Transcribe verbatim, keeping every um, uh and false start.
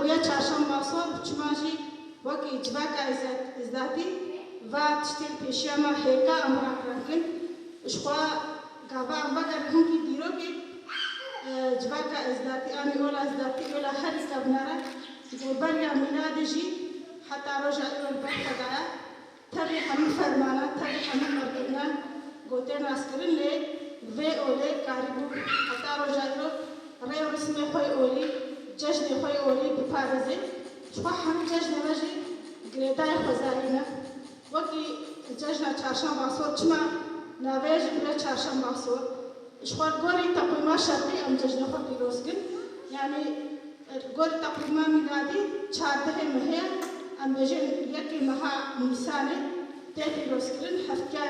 Ya çarşamba sor çima jî wekî civaka Êzd-, Êzdatî va tiştên pêşiya me hêka em rakirin. Ji xwe gava em vegerin hinkî dîrokê, e, civaka Êzdatî, anî ola Êzdatî, ola herî kevnere, ku beriya mîladê jî heta roja îro li ber xwe daye. Tevî hemû fermanan, tevî hemû merdiman gotên naskirin, lê vê olê karîbû heta roja îro rê û rismê xwe yê olî, cejnê xwe yê olî biparêzê. Ji xwe hemû cejnê me jî girêdayî xwezayî ne. Wekî cejna çarşamba sor, çima navê jî bire çarşamba sor? Ji xwe li gorî teqwîma şerqî em cejnê xwe pîroz kin. Yanî, li gorî teqwîma mîladî çardehê mehê ye, em bêjin yekê meha Nîsanê tê pîrozkirin, heftya